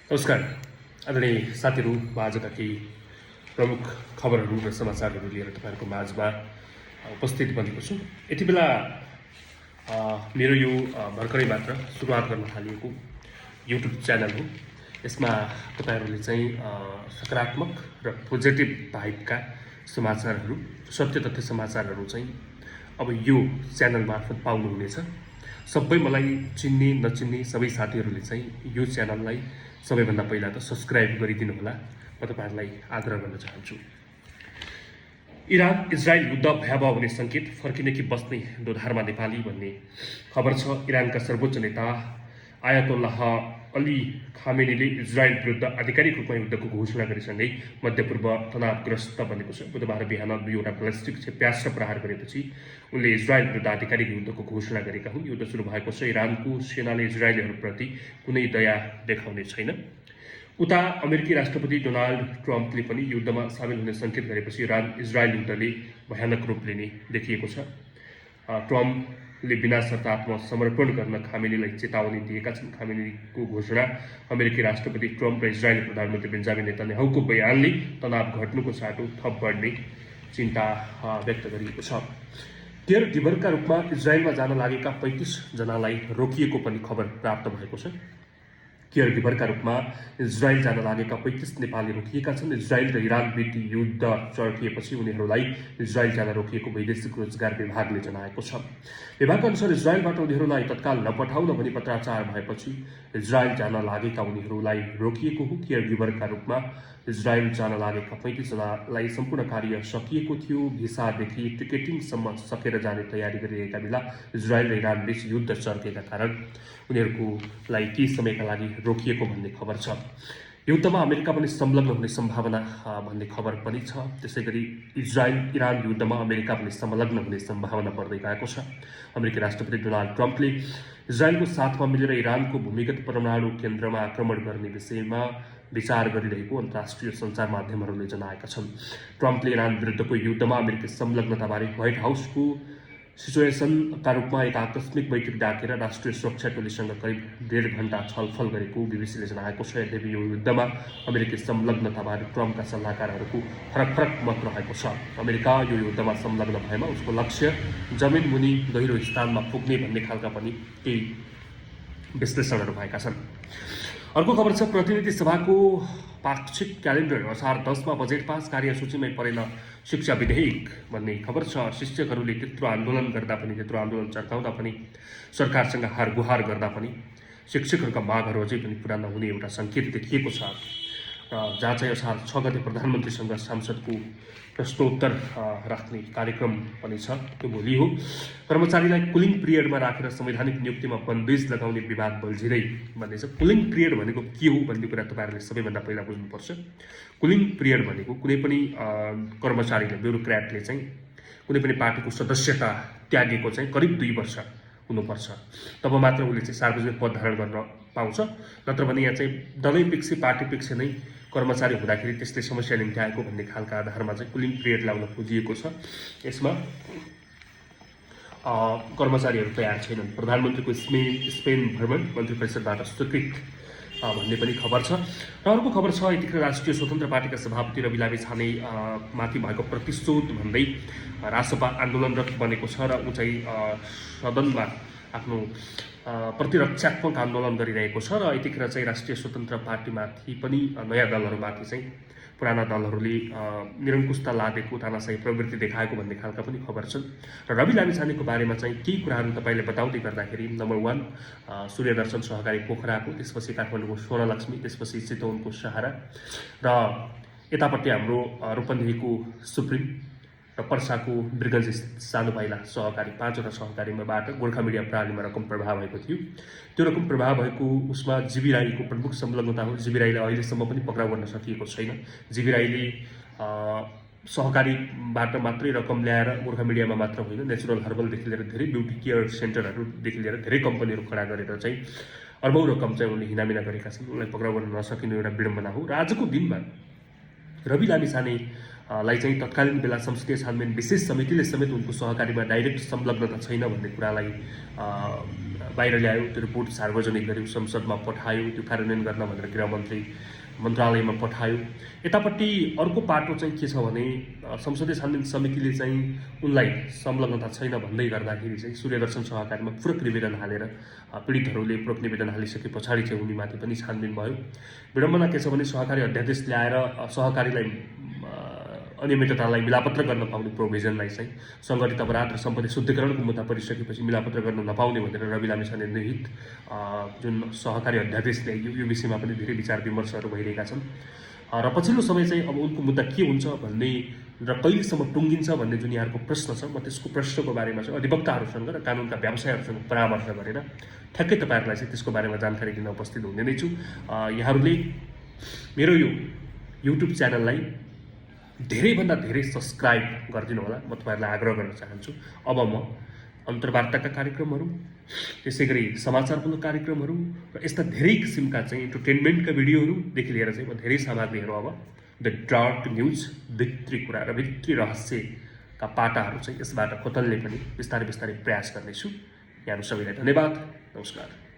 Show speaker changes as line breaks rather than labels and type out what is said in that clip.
नमस्कार आदरणीय साथीहरू। म आजका केही प्रमुख खबरहरू र समाचारहरू लिएर तपाईँहरूको माझमा उपस्थित बनेको छु। यति बेला मेरो यो भर्खरै मात्र सुरुवात गर्न थालिएको युट्युब च्यानल हो। यसमा तपाईँहरूले चाहिँ सकारात्मक र पोजिटिभ भाइबका समाचारहरू, सत्य तथ्य समाचारहरू चाहिँ अब यो च्यानल मार्फत पाउनुहुनेछ। सबै मलाई चिन्ने नचिन्ने सबै साथीहरूले चाहिँ यो च्यानललाई सबैभन्दा पहिला त सब्सक्राइब गरिदिनु होला, म तपाईँहरूलाई आग्रह गर्न चाहन्छु। इरान इजरायल युद्ध भयावह हुने सङ्केत, फर्किने कि बस्ने दोधारमा नेपाली भन्ने खबर छ। इरानका सर्वोच्च नेता आयतोल्लाह अली खामेनीले इजरायल विरुद्ध आधिकारिक रूपमा युद्धको घोषणा गरेसँगै मध्यपूर्व तनावग्रस्त बनेको छ। बुधबार बिहान 2वटा ब्यालिस्टिक क्षेप्यास्त्र प्रहार गरेपछि उनले इजरायल विरुद्ध आधिकारिक युद्धको घोषणा गरेका हुन्। युद्ध सुरु भएको छ। इरानको सेनाले इजरायलीहरूप्रति कुनै दया देखाउने छैन। उता अमेरिकी राष्ट्रपति डोनाल्ड ट्रम्पले पनि युद्धमा सामेल हुने सङ्केत गरेपछि इरान इजरायल युद्धले भयानक रूप लिने देखिएको छ। ट्रम्पले बिना शर्त आत्मसमर्पण गर्न खामेनीलाई चेतावनी दिएका छन्। खामेनीको घोषणा अमेरिकी राष्ट्रपति ट्रम्प र इजरायली प्रधानमन्त्री बेन्जामिन नेतन्याहुको बयानले तनाव घट्नुको साटो थप बढ्ने चिन्ता व्यक्त गरिएको छ। केयर गिभरका रूपमा इजरायलमा जान लागेका 35 जनालाई रोकिएको पनि खबर प्राप्त भएको छ। केयर गिभरका रूपमा इजरायल जान लागेका 35 नेपाली रोकिएका छन्। इजरायल र इरान बीच युद्ध चर्किएपछि उनीहरूलाई इजरायल जान रोकिएको वैदेशिक रोजगार विभागले जनाएको छ। विभागका अनुसार इजरायलबाट उनीहरूलाई तत्काल नपठाउन भनी पत्राचार भएपछि इजरायल जान लागेका उनीहरूलाई रोकिएको हो। केयर गिभरका रूपमा इजरायल जान लागेका 35 जनालाई सम्पूर्ण कार्य सकिएको थियो। भिसादेखि टिकटिङसम्म सकेर जाने तयारी गरिरहेका बेला इजरायल र इरान बीच युद्ध चर्केका कारण उनीहरूलाई केही समयका लागि रोकिएको भन्ने खबर छ। युद्धमा अमेरिका पनि संलग्न हुने सम्भावना भन्ने खबर पनि छ। त्यसै गरी इजरायल इरान युद्धमा अमेरिका पनि संलग्न हुने सम्भावना बढ्दै गएको छ। अमेरिकी राष्ट्रपति डोनाल्ड ट्रम्पले इजरायलको साथमा मिलेर इरानको भूमिगत परमाणु केन्द्रमा आक्रमण गर्ने विषयमा विचार गरिरहेको अन्तर्राष्ट्रिय सञ्चार माध्यमहरूले जनाएका छन्। ट्रम्पले इरान विरुद्धको युद्धमा अमेरिकी संलग्नताबारे व्हाइट हाउसको सिचुएसनका रूपमा एक आकस्मिक बैठक डाकेर राष्ट्रिय सुरक्षा टोलीसँग करिब 1.5 घण्टा छलफल गरेको बीबीसीले जनाएको छ। यद्यपि यो युद्धमा अमेरिकी संलग्नताबारे ट्रम्पका सल्लाहकारहरूको फरक मत रहेको छ। अमेरिका यो युद्धमा संलग्न भएमा उसको लक्ष्य जमिन मुनि गहिरो स्थानमा पुग्ने भन्ने खालका पनि केही विश्लेषणहरू भएका छन्। अर्को खबर छ, प्रतिनिधि सभाको पाक्षिक क्यालेन्डर असार 10 मा बजेट पास, कार्यसूचीमै परेन शिक्षा विधेयक भन्ने खबर छ। शिक्षकहरूले त्यत्रो आन्दोलन गर्दा पनि, त्यत्रो आन्दोलन चर्काउँदा पनि, सरकारसँग हारगुहार गर्दा पनि शिक्षकहरूका मागहरू अझै पनि पुरा नहुने एउटा सङ्केत देखिएको छ। जहाँ चाहिँ असार 6 गते प्रधानमन्त्रीसँग सांसदको प्रश्नोत्तर राख्ने कार्यक्रम पनि छ, त्यो भोलि हो। कर्मचारीलाई कुलिङ पिरियडमा राखेर संवैधानिक नियुक्तिमा बन्देज लगाउने विवाद बल्झिँदै भन्ने छ। कुलिङ पिरियड भनेको के हो भन्ने कुरा तपाईँहरूले सबैभन्दा पहिला बुझ्नुपर्छ। कुलिङ पिरियड भनेको कुनै पनि कर्मचारीले, ब्युरोक्र्याटले चाहिँ कुनै पनि पार्टीको सदस्यता त्यागेको चाहिँ करिब 2 वर्ष हुनुपर्छ, तब मात्र उसले चाहिँ सार्वजनिक पद धारण गर्न पाउँछ। नत्र भने यहाँ चाहिँ दलै पिक्से पार्टी पिक्से नै कर्मचारी हुँदाखेरि त्यसले समस्या निम्ति आएको भन्ने खालका आधारमा चाहिँ कुलिङ पिरियड लाउन खोजिएको छ। यसमा कर्मचारीहरू तयार छैनन्। प्रधानमन्त्रीको स्पेन भ्रमण मन्त्री परिषदबाट स्वीकृत भन्ने पनि खबर छ। र अर्को खबर छ, यतिखेर राष्ट्रिय स्वतन्त्र पार्टीका सभापति रवि लामिछाने माथि भएको प्रतिशोध भन्दै रासपा आन्दोलनरत बनेको छ र ऊ चाहिँ सदनमा आफ्नो प्रतिरक्षात्मक आन्दोलन गरिरहेको छ। र यतिखेर चाहिँ राष्ट्रिय स्वतन्त्र पार्टीमाथि पनि नयाँ दलहरूमाथि चाहिँ पुराना दलहरूले निरङ्कुशता लादेको, तानाशाही प्रवृत्ति देखाएको भन्ने खालका पनि खबर छन्। र रवि लामिछानेको बारेमा चाहिँ केही कुराहरू तपाईँले बताउँदै गर्दाखेरि नम्बर 1 सूर्यदर्शन सहकारी पोखराको, त्यसपछि काठमाडौँको स्वर्णलक्ष्मी, त्यसपछि चितवनको सहारा र यतापट्टि हाम्रो रूपन्देहीको सुप्रिम र पर्साको मृगन्ज सानो पाइला सहकारी, 5वटा सहकारीमाबाट गोर्खा मिडिया प्रणालीमा रकम प्रभाव भएको थियो। त्यो रकम प्रभाव भएको उसमा जीवी राईको प्रमुख संलग्नता हो। जीवी राईलाई अहिलेसम्म पनि पक्राउ गर्न सकिएको छैन। जीवी राईले सहकारीबाट मात्रै रकम ल्याएर गोर्खा मिडियामा मात्र होइन, नेचुरल हर्बलदेखि लिएर धेरै ब्युटी केयर सेन्टरहरूदेखि लिएर धेरै कम्पनीहरू खडा गरेर चाहिँ अर्बौं रकम चाहिँ उनले हिनामिना गरेका छन्। उनलाई पक्राउ गर्न नसकिनु एउटा विडम्बना हो। र आजको दिनमा रवि लामिछाने लाई चाहिँ तत्कालीन बेला संसदीय छानबिन विशेष समितिले समेत उनको सहकारीमा डाइरेक्ट संलग्नता छैन भन्ने कुरालाई बाहिर ल्यायो। त्यो रिपोर्ट सार्वजनिक गर्यो, संसदमा पठायो, त्यो कार्यान्वयन गर्न भनेर गृहमन्त्री मन्त्रालयमा पठायो। यतापट्टि अर्को पाटो चाहिँ के छ भने संसदीय छानबिन समितिले चाहिँ उनलाई संलग्नता छैन भन्दै गर्दाखेरि चाहिँ सूर्यदर्शन सहकारीमा पूरक निवेदन हालेर पीडितहरूले पूरक निवेदन हालिसके पछाडि चाहिँ उनीमाथि पनि छानबिन भयो। विडम्बना के छ भने सहकारी अध्यादेश ल्याएर सहकारीलाई अनियमिततालाई मिलापत्र गर्न पाउने प्रोभिजनलाई चाहिँ सङ्गठित अपराध र सम्पत्ति शुद्धिकरणको मुद्दा परिसकेपछि मिलापत्र गर्न नपाउने भनेर रवि लामिछाने निर्हित जुन सहकारी अध्यादेश ल्याइयो यो विषयमा पनि धेरै विचार विमर्शहरू भइरहेका छन्। र पछिल्लो समय चाहिँ अब उनको मुद्दा के हुन्छ भन्ने र कहिलेसम्म टुङ्गिन्छ भन्ने जुन यहाँहरूको प्रश्न छ, म त्यसको प्रश्नको बारेमा चाहिँ अधिवक्ताहरूसँग र कानुनका व्यवसायहरूसँग परामर्श गरेर ठ्याक्कै तपाईँहरूलाई चाहिँ त्यसको बारेमा जानकारी दिन उपस्थित हुने नै छु। यहाँहरूले मेरो यो युट्युब च्यानललाई धेरैभन्दा धेरै सब्सक्राइब गरिदिनु होला, म तपाईँहरूलाई आग्रह गर्न चाहन्छु। अब म अन्तर्वार्ताका कार्यक्रमहरू, त्यसै गरी समाचारमूलक कार्यक्रमहरू र यस्ता धेरै किसिमका चाहिँ इन्टरटेनमेन्टका भिडियोहरूदेखि लिएर चाहिँ म धेरै सामग्रीहरू अब द डार्क न्युज, भित्री कुरा र भित्री रहस्यका पाटाहरू चाहिँ यसबाट खोतल्ने पनि बिस्तारै बिस्तारै प्रयास गर्नेछु। यहाँहरू सबैलाई धन्यवाद, नमस्कार।